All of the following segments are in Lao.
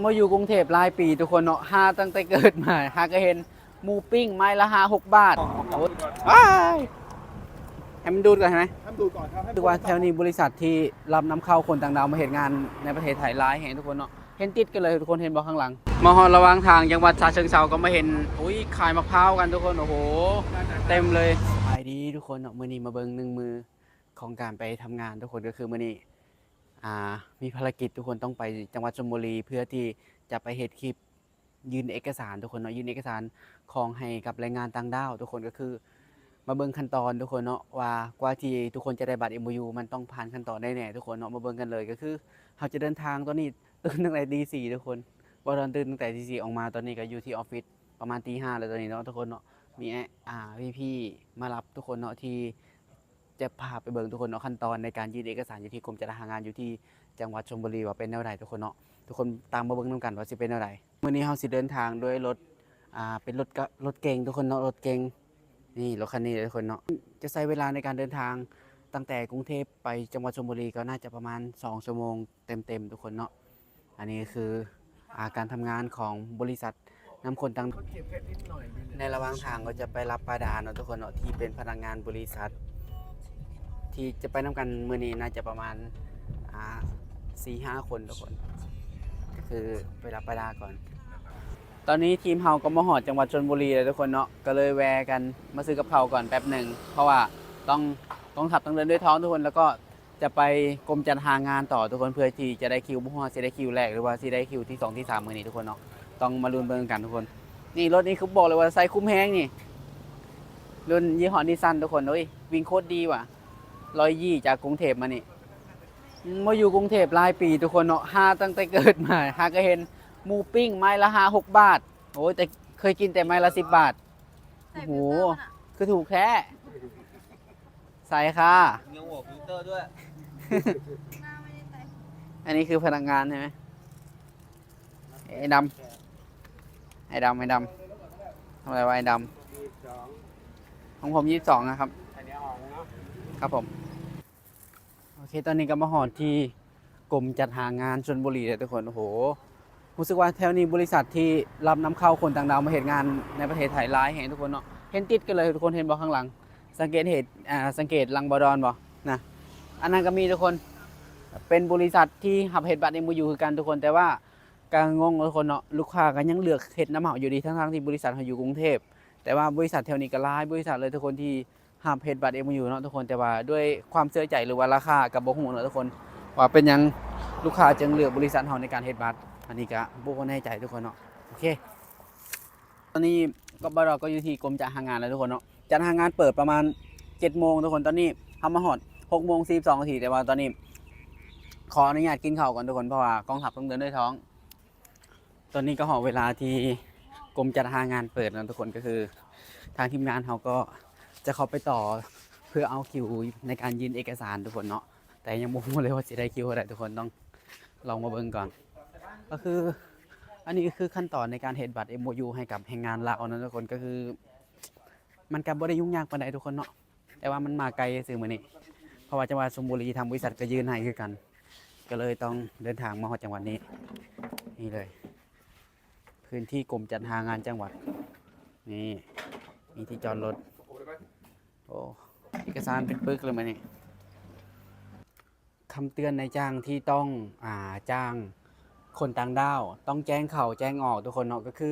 ມາຢູ່ກຸງເທບຫຼາຍປີທຸກຄົນເນາະ ຫາຕັ້ງແຕ່ເກີດມາ ຫາກໍເຫັນໝູປີ້ງໄມ້ລະຫ້າຫົກບາດ. ໂອ້ຍ ອ້າຍ ໃຫ້ມັນດູດກ່ອນ ໃຫ້ມັນດູດກ່ອນຄັບ. ຖືວ່າແຖວນີ້ບໍລິສັດທີ່ຮັບນຳເຂົ້າຄົນຕ່າງດ້າວມາເຮັດງານໃນປະເທດໄທຫຼາຍແຮງທຸກຄົນເນາະ. ເຫັນຕິດກັນເລີຍທຸກຄົນ ເຫັນບໍ່ຂ້າງຫຼັງ? ມາຮອດລະຫວ່າງທາງ ຈັງຫວັດສະເຊິງເຊົາກໍມາເຫັນ ໂອ້ຍ ຂາຍໝາກພ້າວກັນທຸກຄົນ. ໂອ້ໂຫ ເຕັມເລີຍ. ສະບາຍດີທຸກຄົນເນາະ ມື້ນີ້ມາເບິ່ງໜຶ່ງມື້ຂອງການໄປທຳງານທຸກຄົນ. ກໍຄືມື້ນີ້ ອ່າ ມີພາລະກິດທຸກຄົນ ຕ້ອງໄປຈັງຫວັດຊົນບຸຣີ ເພື່ອທີ່ຈະໄປເຮັດຄລິບ ຍື່ນເອກະສານທຸກຄົນເນາະ ຍື່ນເອກະສານຂອງໃຫ້ກັບແຮງງານຕ່າງດ້າວທຸກຄົນ. ກໍຄືມາເບິ່ງຂັ້ນຕອນທຸກຄົນເນາະ ວ່າກວ່າທີ່ທຸກຄົນຈະໄດ້ບັດເອັມໂອຢູ ມັນຕ້ອງຜ່ານຂັ້ນຕອນໃດແດ່ທຸກຄົນເນາະ. ມາເບິ່ງກັນເລີຍ ກໍຄືເຮົາຈະເດີນທາງຕອນນີ້ ຕື່ນຕັ້ງແຕ່ຕີສີ່ທຸກຄົນ. ບໍ່ ຕອນຕື່ນຕັ້ງແຕ່ຕີສີ່ ອອກມາຕອນນີ້ກໍຢູ່ທີ່ອອບຟິດປະມານຕີຫ້າແລ້ວຕອນນີ້ເນາະທຸກຄົນເນາະ. ມີ ອ່າ ພີ່ໆມາຮັບທຸກຄົນເນາະ ທີ່ ຈະພາໄປເບິ່ງທຸກຄົນເນາະ ຂັ້ນຕອນໃນການຍື່ນເອກະສານຢູ່ທີ່ກົມຈັດຫາງານຢູ່ທີ່ຈັງຫວັດຊົນບຸຣີ ວ່າເປັນແນວໃດທຸກຄົນເນາະ. ທຸກຄົນຕາມມາເບິ່ງນຳກັນວ່າຊິເປັນແນວໃດ. ມື້ນີ້ເຮົາຊິເດີນທາງດ້ວຍລົດ ອ່າ ເປັນລົດກະ ລົດເກັງທຸກຄົນເນາະ ລົດເກັງ. ນີ້ລົດຄັນນີ້ເດີທຸກຄົນເນາະ. ຈະໃຊ້ເວລາໃນການເດີນທາງຕັ້ງແຕ່ກຸງເທບໄປຈັງຫວັດຊົນບຸຣີ ກໍໜ້າຈະປະມານສອງຊົ່ວໂມງເຕັມໆທຸກຄົນເນາະ. ອັນນີ້ຄື ອ່າ ການທຳງານຂອງບໍລິສັດນຳຄົນຕ່າງ ໃນລະຫວ່າງທາງກໍຈະໄປຮັບປ້າດາເນາະທຸກຄົນເນາະ ທີ່ເປັນພະນັກງານບໍລິສັດ ທີ່ຈະໄປນຳກັນມື້ນີ້ໜ້າຈະປະມານ ອ່າ ສີ່ຫ້າຄົນທຸກຄົນ ກໍຄືໄປຮັບປ້າດາກ່ອນ. ຕອນນີ້ທີມເຮົາກໍມາຮອດຈັງຫວັດຊົນບຸຣີແລ້ວທຸກຄົນເນາະ ກໍເລີຍແວ່ກັນມາຊື້ກັບເຂົ້າກ່ອນແປັບໜຶ່ງ ເພາະວ່າຕ້ອງ ກອງທັບຕ້ອງເດີນດ້ວຍທ້ອງທຸກຄົນ ແລ້ວກໍ ຈະໄປກົມຈັດຫາງານຕໍ່ທຸກຄົນ ເພື່ອທີ່ຈະໄດ້ຄິວ ບໍ່ຮູ້ວ່າຊິໄດ້ຄິວແລກ ຫຼືວ່າຊິໄດ້ຄິວທີສອງທີສາມມື້ນີ້ທຸກຄົນເນາະ. ຕ້ອງມາລຸ້ນເບິ່ງກັນທຸກຄົນ. ນີ້ລົດນີ້ຄືບອກເລີຍວ່າໃຊ້ຄຸ້ມແຮງນີ້ ລຸ້ນຍີ່ຫໍ້ນິສສັນທຸກຄົນ. ໂອ້ຍ ວິ່ງໂຄດດີວ່າ ຮ້ອຍຍີ່ຈາກກຸງເທບມານີ້. ມາຢູ່ກຸງເທບຫຼາຍປີທຸກຄົນເນາະ ຫາຕັ້ງແຕ່ເກີດມາ ຫາກໍເຫັນໝູປີ້ງໄມ້ລະຫ້າຫົກບາດ. ໂອ້ຍ ແຕ່ເຄີຍກິນແຕ່ໄມ້ລະສິບບາດ. ໂອ້ໂຫ ຄືຖືກແທ້. ໃສ່ຄ່າ ອັນນີ້ຄືພະນັກງານໃຊ່ໄໝ? ໄອ້ດຳ ໄອ້ດຳ ໄອ້ດຳ ທຳອະໄລວະໄອ້ດຳ? ຂອງຜົມຊາວສອງນະຄັບ. ຄັບຜົມ. ໂອເຄ ຕອນນີ້ກໍມາຮອດທີ່ກົມຈັດຫາງານຊົນບຸຣີແລ້ວທຸກຄົນ. ໂອ້ໂຫ ຮູ້ສຶກວ່າແຖວນີ້ບໍລິສັດທີ່ຮັບນຳເຂົ້າຄົນຕ່າງດ້າວມາເຮັດງານໃນປະເທດໄທຫຼາຍແຮງທຸກຄົນເນາະ. ເຫັນຕິດກັນເລີຍທຸກຄົນ ເຫັນບໍ່ຂ້າງຫຼັງ? ສັງເກດເຫັນ ອ່າ ສັງເກດຫຼັງບໍ່ດອນບໍ່ນະ? ອັນນັ້ນກໍມີທຸກຄົນ ເປັນບໍລິສັດທີ່ຮັບເຮັດບັດເອັມໂອຢູຄືກັນທຸກຄົນ. ແຕ່ວ່າກໍງົງທຸກຄົນເນາະ ລູກຄ້າກໍຍັງເລືອກເຮັດນຳເຮົາຢູ່ດີ ທັງໆທີ່ບໍລິສັດເຮົາຢູ່ກຸງເທບ ແຕ່ວ່າບໍລິສັດແຖວນີ້ກໍຫຼາຍບໍລິສັດເລີຍທຸກຄົນທີ່ ຮັບເຮັດບັດເອັມໂອຢູເນາະທຸກຄົນ. ແຕ່ວ່າດ້ວຍຄວາມເຊື່ອໃຈ ຫຼືວ່າລາຄາກໍບໍ່ຮູ້ເນາະທຸກຄົນ ວ່າເປັນຫຍັງລູກຄ້າຈຶ່ງເລືອກບໍລິສັດເຮົາໃນການເຮັດບັດ. ອັນນີ້ກໍບໍ່ແນ່ໃຈທຸກຄົນເນາະ. ໂອເຄ ຕອນນີ້ກໍ ບ່າວດອກ ກໍຢູ່ທີ່ກົມຈັດຫາງານແລ້ວທຸກຄົນເນາະ. ຈັດຫາງານເປີດປະມານເຈັດໂມງທຸກຄົນ. ຕອນນີ້ເຮົາມາຮອດຫົກໂມງສີ່ສິບສອງນາທີ ແຕ່ວ່າຕອນນີ້ຂໍອະນຸຍາດກິນເຂົ້າກ່ອນທຸກຄົນ ເພາະວ່າກອງທັບຕ້ອງເດີນດ້ວຍທ້ອງ. ຕອນນີ້ກໍຮອດເວລາທີ່ກົມຈັດຫາງານເປີດແລ້ວທຸກຄົນ. ກໍຄືທາງທີມງານເຮົາກໍຈະເຂົ້າໄປຕໍ່ເພື່ອເອົາຄິວໃນການຍື່ນເອກະສານທຸກຄົນເນາະ. ແຕ່ຍັງບໍ່ຮູ້ເລີຍວ່າຊິໄດ້ຄິວເທົ່າໃດ ທຸກຄົນຕ້ອງລອງມາເບິ່ງກ່ອນ. ກໍຄືອັນນີ້ກໍຄືຂັ້ນຕອນໃນການເຮັດບັດເອັມໂອຢູໃຫ້ກັບແຮງງານລາວເນາະທຸກຄົນ. ກໍຄືມັນກໍບໍ່ໄດ້ຫຍຸ້ງຍາກປານໃດທຸກຄົນເນາະ. ແຕ່ວ່າມັນມາໄກຊື່ມື້ນີ້ ເພາະວ່າຈັງຫວັດຊົນບຸຣີທາງບໍລິສັດກໍຍື່ນໃຫ້ຄືກັນ ກໍເລີຍຕ້ອງເດີນທາງມາຮອດຈັງຫວັດນີ້. ນີ້ເລີຍ ພື້ນທີ່ກົມຈັດຫາງານຈັງຫວັດ. ນີ້ ມີທີ່ຈອດລົດ. ໂອ້ ເອກະສານເປັນປຶກເລີຍມື້ນີ້. ຄຳເຕືອນນາຍຈ້າງທີ່ຕ້ອງ ອ່າ ຈ້າງຄົນຕ່າງດ້າວ ຕ້ອງແຈ້ງເຂົ້າແຈ້ງອອກທຸກຄົນເນາະ. ກໍຄື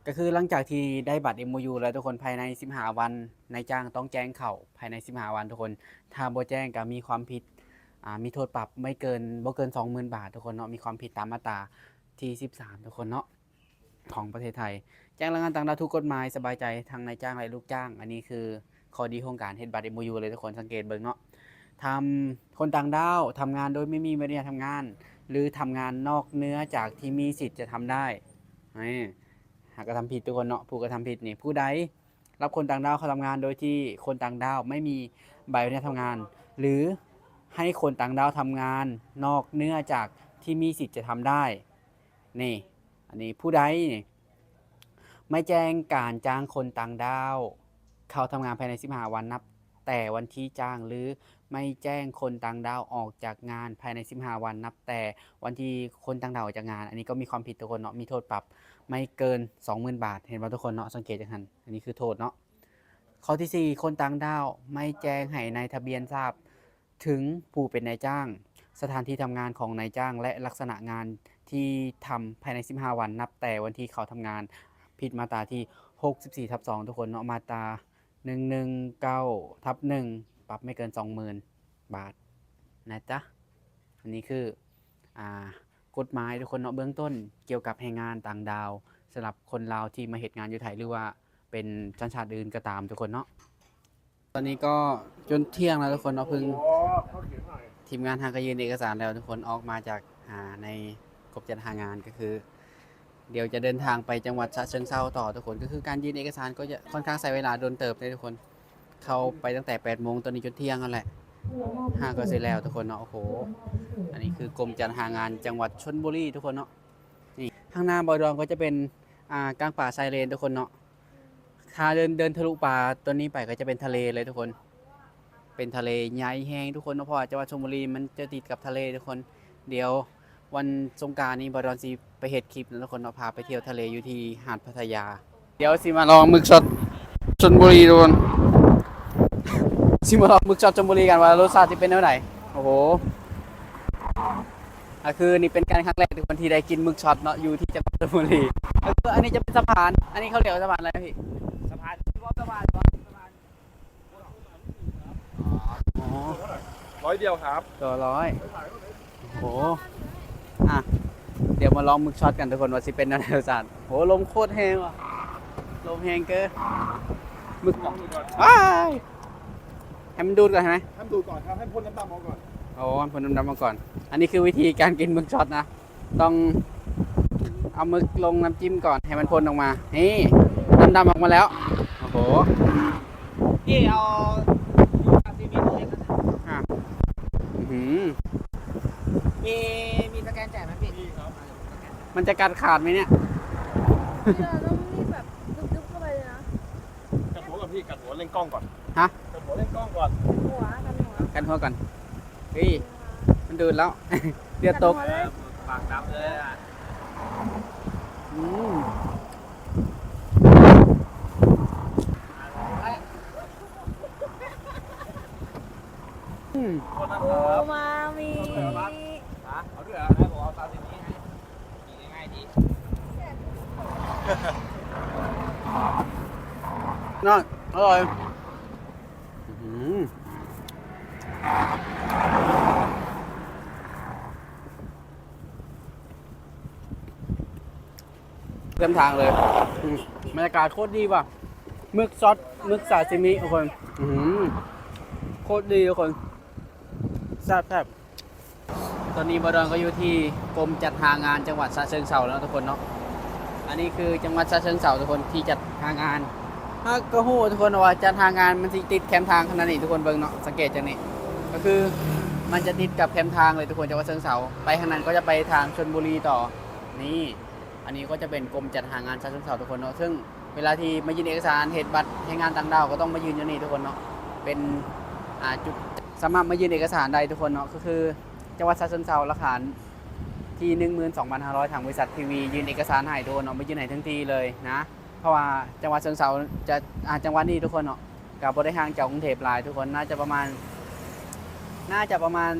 ກໍຄືຫຼັງຈາກທີ່ໄດ້ບັດເອັມໂອຢູແລ້ວທຸກຄົນ ພາຍໃນສິບຫ້າວັນ ນາຍຈ້າງຕ້ອງແຈ້ງເຂົ້າພາຍໃນສິບຫ້າວັນທຸກຄົນ. ຖ້າບໍ່ແຈ້ງກໍມີຄວາມຜິດ ອ່າ ມີໂທດປັບໄມ່ເກີນ ບໍ່ເກີນສອງໝື່ນບາດທຸກຄົນເນາະ. ມີຄວາມຜິດຕາມມາດຕາທີສິບສາມທຸກຄົນເນາະ ຂອງປະເທດໄທ. ແຈ້ງແຮງງານຕ່າງດ້າວຖືກກົດໝາຍ ສະບາຍໃຈທັງນາຍຈ້າງ ແລະ ລູກຈ້າງ. ອັນນີ້ຄື ຂໍ້ດີຂອງການເຮັດບັດເອັມໂອຢູເລີຍທຸກຄົນ ສັງເກດເບິ່ງເນາະ. ທຳ ຄົນຕ່າງດ້າວທຳງານໂດຍໄມ່ມີໃບອະນຸຍາດທຳງານ ຫຼື ທຳງານນອກເໜືອຈາກທີ່ມີສິດຈະທຳໄດ້. ນີ້ ຫາກະທຳຜິດທຸກຄົນເນາະ ຜູ້ກະທຳຜິດນີ້. ຜູ້ໃດຮັບຄົນຕ່າງດ້າວເຂົ້າທຳງານໂດຍທີ່ຄົນຕ່າງດ້າວໄມ່ມີໃບອະນຸຍາດທຳງານ ຫຼື ໃຫ້ຄົນຕ່າງດ້າວທຳງານນອກເໜືອຈາກທີ່ມີສິດຈະທຳໄດ້. ນີ້ ອັນນີ້ ຜູ້ໃດນີ້ ໄມ່ແຈ້ງການຈ້າງຄົນຕ່າງດ້າວເຂົ້າທຳງານພາຍໃນສິບຫ້າວັນ ນັບ ແຕ່ວັນທີ່ຈ້າງ ຫຼື ໄມ່ແຈ້ງຄົນຕ່າງດ້າວອອກຈາກງານພາຍໃນສິບຫ້າວັນ ນັບແຕ່ວັນທີ່ຄົນຕ່າງດ້າວອອກຈາກງານ. ອັນນີ້ກໍມີຄວາມຜິດທຸກຄົນເນາະ, ມີໂທດປັບໄມ່ເກີນສອງໝື່ນບາດ. ເຫັນບໍ່ທຸກຄົນເນາະ? ສັງເກດຈັ່ງຫັ້ນ. ອັນນີ້ຄືໂທດເນາະ. ຂໍ້ທີສີ່ ຄົນຕ່າງດ້າວໄມ່ແຈ້ງໃຫ້ນາຍທະບຽນຊາບເຖິງຜູ້ເປັນນາຍຈ້າງ, ສະຖານທີ່ທຳງານຂອງນາຍຈ້າງ ແລະ ລັກສະນະງານທີ່ທຳພາຍໃນສິບຫ້າວັນ ນັບແຕ່ວັນທີ່ເຂົ້າທຳງານ. ຜິດມາດຕາທີຫົກສິບສີ່ທັບສອງ ທຸກຄົນເນາະ, ມາດຕາ ໜຶ່ງໜຶ່ງເກົ້າທັບໜຶ່ງ ປັບໄມ່ເກີນສອງໝື່ນບາດນະຈ໊ະ. ອັນນີ້ຄື ອ່າ ກົດໝາຍທຸກຄົນເນາະ, ເບື້ອງຕົ້ນກ່ຽວກັບແຮງງານຕ່າງດ້າວ ສຳລັບຄົນລາວທີ່ມາເຮັດງານຢູ່ໄທ ຫຼືວ່າເປັນສັນຊາດອື່ນກໍຕາມທຸກຄົນເນາະ. ຕອນນີ້ກໍຈົນທ່ຽງແລ້ວທຸກຄົນເນາະ, ເພິ່ງ ທີມງານເຮົາກໍຍື່ນເອກະສານແລ້ວທຸກຄົນ, ອອກມາຈາກ ອ່າ ໃນກົມຈັດຫາງານ ກໍຄື ດຽວຈະເດີນທາງໄປຈັງຫວັດຊະເຊີງເຊົາຕໍ່ທຸກຄົນ. ກໍຄືການຍື່ນເອກະສານກໍຈະຄ່ອນຂ້າງໃຊ້ເວລາດົນເຕີບເດ້ທຸກຄົນ, ເຂົ້າໄປຕັ້ງແຕ່ແປດໂມງ ຕອນນີ້ຈົນທ່ຽງຫັ້ນແຫຼະ ຫາກໍຊິແລ້ວທຸກຄົນເນາະ. ໂອ້ໂຫ ອັນນີ້ຄືກົມຈັດຫາງານຈັງຫວັດຊົນບຸລີທຸກຄົນເນາະ. ນີ້ ທາງໜ້າບ່ອນດອງກໍຈະເປັນ ອ່າ ກາງປ່າຊາຍເລນທຸກຄົນເນາະ. ຖ້າເດີນ ເດີນທະລຸປ່າຕົວນີ້ໄປກໍຈະເປັນທະເລເລີຍທຸກຄົນ, ເປັນທະເລໃຫຍ່ແຮງທຸກຄົນເນາະ, ເພາະວ່າຈັງຫວັດຊົນບຸລີມັນຈະຕິດກັບທະເລທຸກຄົນ. ດຽວວັນສົງການນີ້ບ່າວດອນຊິໄປເຮັດຄລິບນະທຸກຄົນເນາະ, ພາໄປທ່ຽວທະເລຢູ່ທີ່ຫາດພັດທະຍາ. ດຽວຊິມາລອງໝຶກຊັອດຊົນບຸລີທຸກຄົນ, ຊິມາລອງໝຶກຊັອດຊົນບຸລີກັນວ່າລົດຊາດຊິເປັນແນວໃດ. ໂອ້ໂຫ ກໍຄືນີ້ເປັນການຄັ້ງແລກທຸກຄົນທີ່ໄດ້ກິນໝຶກຊັອດເນາະ ຢູ່ທີ່ຈັງຫວັດຊົນບຸລີ. ກໍຄືອັນນີ້ຈະເປັນສະພານ, ອັນນີ້ເຂົາຮຽກວ່າສະພານອະໄລພີ່? ສະພານ ສະພານ ອໍ ຮ້ອຍດຽວຄັບ ຕໍ່ຮ້ອຍ. ໂອ້ໂຫ ອ່ະ ດຽວມາລອງໝຶກຊັອດກັນທຸກຄົນວ່າຊິເປັນແນວໃດ. ໂອ້ ລົມໂຄດແຮງວ່ະ, ລົມແຮງເກີນ. ໝຶກ ອ້າຍ ໃຫ້ມັນດູດກ່ອນໃຊ່ໄໝ? ໃຫ້ມັນດູດກ່ອນຄັບ, ໃຫ້ມັນພົ້ນນ້ຳດຳອອກກ່ອນ. ໂອ້ ໃຫ້ມັນພົ້ນນ້ຳດຳອອກກ່ອນ. ອັນນີ້ຄືວິທີການກິນໝຶກຊັອດນະ, ຕ້ອງເອົາໝຶກລົງນ້ຳຈິ້ມກ່ອນໃຫ້ມັນພົ້ນອອກມາ. ນີ້ ນ້ຳດຳອອກມາແລ້ວ. ໂອ້ໂຫ ພີ່ເອົາຊາຊິມິຕົວເລັກ ອ່ະ ອື ມີ ມີສະແກນຈ່າຍໄໝພີ່? ມີຄັບ. ມັນຈະກັດຂາດໄໝເນຍ? ເວລາຕ້ອງມີແບບດຶບໆເຂົ້າໄປເລີຍນະ. ກັນຫົວກ່ອນພີ່, ກັນຫົວເລັ່ງກ້ອງກ່ອນ. ຮະ? ກັນຫົວເລັ່ງກ້ອງກ່ອນ. ກັນຫົວ ກັນຫົວ ກັນຫົວກ່ອນ. ເຮີ້ຍ ມັນດູດແລ້ວ. ເລືອດຕົກ. ກັນຫົວເລີຍ. ປາກດຳເລີຍ. ອືມ ອືມ ໂອມາມິ. ເອົາດ້ວຍ ເອົາຊາຊິມິໃຫ້. ເນາະ ອະລ່ອຍ. ອື ເຕັມທາງເລີຍ. ອື ບັນຍາກາດໂຄດດີວ່ະ, ໝຶກຊັອດ ໝຶກຊາຊິມິທຸກຄົນ. ອື ໂຄດດີທຸກຄົນ, ແຊບໆ. ຕອນນີ້ບ່າວດອນກໍຢູ່ທີ່ກົມຈັດຫາງານຈັງຫວັດຊະເຊີງເຊົາແລ້ວເນາະທຸກຄົນເນາະ. ອັນນີ້ຄືຈັງຫວັດຊະເຊີງເຊົາທຸກຄົນ ທີ່ຈັດຫາງານ. ເຮົາກໍຮູ້ທຸກຄົນວ່າຈັດຫາງານມັນຊິຕິດແຄມທາງຂະໜາດນີ້, ທຸກຄົນເບິ່ງເນາະ, ສັງເກດຈັ່ງນີ້ ກໍຄືມັນຈະຕິດກັບແຄມທາງເລີຍທຸກຄົນ, ຈັງຫວັດເຊີງເຊົາ. ໄປທາງນັ້ນກໍຈະໄປທາງຊົນບຸລີຕໍ່. ນີ້ ອັນນີ້ກໍຈະເປັນກົມຈັດຫາງານຊະເຊີງເຊົາທຸກຄົນເນາະ, ເຊິ່ງເວລາທີ່ມາຍື່ນເອກະສານເຮັດບັດແຮງງານຕ່າງດ້າວ ກໍຕ້ອງມາຍື່ນຢູ່ນີ້ທຸກຄົນເນາະ. ເປັນ ອ່າ ຈຸດສາມາດມາຍື່ນເອກະສານໄດ້ທຸກຄົນເນາະ, ກໍຄື ຈັງຫວັດຊະເຊີງເຊົາ ລະຄານທີ່ໜຶ່ງໝື່ນສອງພັນຫ້າຮ້ອຍ ທາງບໍລິສັດ ພີ ວີ ຍື່ນເອກະສານໃຫ້ທຸກຄົນເນາະ, ມາຍື່ນໃຫ້ເຖິງທີ່ເລີຍນະ. ເພາະວ່າຈັງຫວັດເຊີງເຊົາຈະ ອ່າ ຈັງຫວັດນີ້ທຸກຄົນເນາະ ກໍບໍ່ໄດ້ຫ່າງຈາກກຸງເທບຫຼາຍທຸກຄົນ, ໜ້າຈະປະມານ ໜ້າຈະປະມານ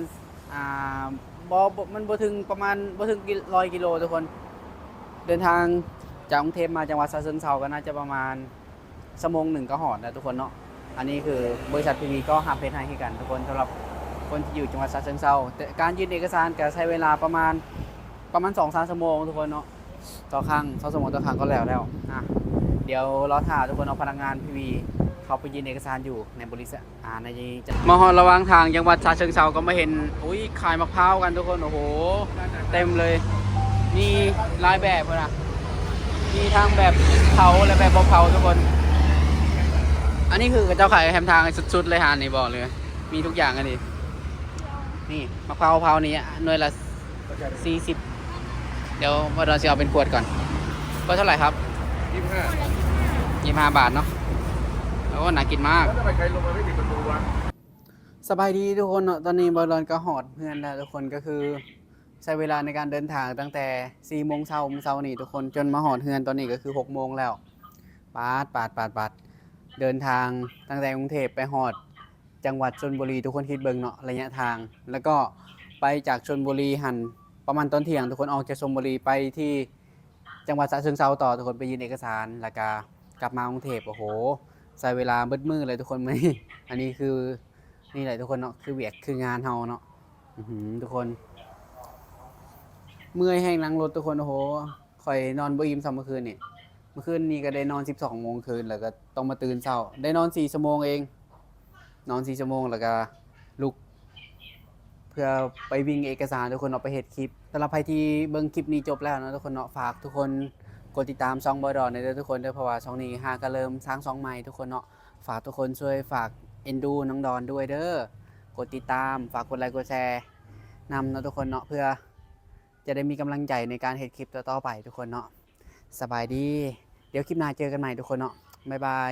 ອ່າ ບໍ່ ບໍ່ ມັນບໍ່ເຖິງ ປະມານບໍ່ເຖິງຮ້ອຍກິໂລທຸກຄົນ. ເດີນທາງຈາກກຸງເທບມາຈັງຫວັດຊະເຊີງເຊົາ ກໍໜ້າຈະປະມານ ຊົ່ວໂມງໜຶ່ງກໍຮອດແລ້ວທຸກຄົນເນາະ. ອັນນີ້ຄືບໍລິສັດ ພີ ວີ ກໍຮັບເຮັດໃຫ້ຄືກັນທຸກຄົນ, ສຳລັບຄົນທີ່ຢູ່ຈັງຫວັດຊະເຊີງເຊົາ. ແຕ່ການຍື່ນເອກະສານກໍໃຊ້ເວລາປະມານ ປະມານສອງສາມຊົ່ວໂມງທຸກຄົນເນາະ, ຕໍ່ຄັ້ງ ສອງຊົ່ວໂມງຕໍ່ຄັ້ງກໍແລ້ວແລ້ວ. ອ່ະ ດຽວລໍຖ້າທຸກຄົນເນາະ, ພະນັກງານ ພີ ວີ ເຂົາໄປຍື່ນເອກະສານຢູ່ໃນບໍລິສັດ ອ່າ ໃນ ມາຮອດລະຫວ່າງທາງຈັງຫວັດຊະເຊີງເຊົາ ກໍມາເຫັນ ອຸ້ຍ ຂາຍໝາກພ້າວກັນທຸກຄົນ. ໂອ້ໂຫ ເຕັມເລີຍ, ມີຫຼາຍແບບພຸ້ນນະ, ມີທັງແບບເຜົາ ແລະ ແບບບໍ່ເຜົາທຸກຄົນ. ອັນນີ້ຄືເຂົາເຈົ້າຂາຍແຄມທາງສຸດໆເລີຍ, ຮ້ານນີ້ບອກເລີຍ ມີທຸກຢ່າງ. ອັນນີ້ ນີ້ ໝາກພ້າວເຜົານີ້ ໜ່ວຍລະສີ່ສິບ. ດຽວບ່າວດອນຊິເອົາເປັນຂວດກ່ອນ. ຂວດເທົ່າໃດຄັບ? ຍີ່ສິບຫ້າ ຍີ່ສິບຫ້າບາດເນາະ. โอ้ น่ากินมาก แล้วทำไมใครลงมาไม่ปิดประตูวะ สบายดีทุกคนเนาะ ตอนนี้บ่าวดอนก็ฮอดเฮือนแล้วทุกคน ก็คือใช้เวลาในการเดินทางตั้งแต่สี่โมงเช้ามื้อเช้านี้ทุกคน จนมาฮอดเฮือนตอนนี้ก็คือหกโมงแล้ว ปาด ปาด ปาด ปาด เดินทางตั้งแต่กรุงเทพฯไปฮอดจังหวัดชลบุรี ทุกคนคิดเบิ่งเนาะ ระยะทาง แล้วก็ไปจากชลบุรีหั่นประมาณตอนเที่ยง ทุกคน ออกจากชลบุรีไปที่จังหวัดฉะเชิงเทราต่อ ทุกคน ไปยื่นเอกสาร แล้วก็กลับมากรุงเทพฯ โอ้โห ใช้เวลาเบิดมื้อเลยทุกคน มื้อนี้ อันนี้คือ นี่แหละทุกคนเนาะ คือเวียกคืองานเฮาเนาะ อื้อหือ ทุกคน เมื่อยแฮงนั่งรถทุกคน โอ้โห ข่อยนอนบ่อิ่มซ้ำเมื่อคืนนี่ เมื่อคืนนี้ก็ได้นอนสิบสองโมงคืน แล้วก็ต้องมาตื่นเช้า ได้นอนสี่ชั่วโมงเอง นอนสี่ชั่วโมง แล้วก็ลุก เพื่อไปวิ่งเอกสารทุกคนเนาะ ไปเฮ็ดคลิป สำหรับใครที่เบิ่งคลิปนี้จบแล้วเนาะทุกคนเนาะ ฝากทุกคนกดติดตามช่องบ่าวดอนเด้อทุกคนเด้อ เพราะว่าช่องนี้หาก็เริ่มสร้างช่องใหม่ทุกคนเนาะ ฝากทุกคนช่วยฝากเอ็นดูน้องดอนด้วยเด้อ กดติดตาม ฝากกดไลค์กดแชร์นำเนาะทุกคนเนาะ เพื่อจะได้มีกำลังใจในการเฮ็ดคลิปต่อๆไปทุกคนเนาะ สบายดี เดี๋ยวคลิปหน้าเจอกันใหม่ทุกคนเนาะ บ๊ายบาย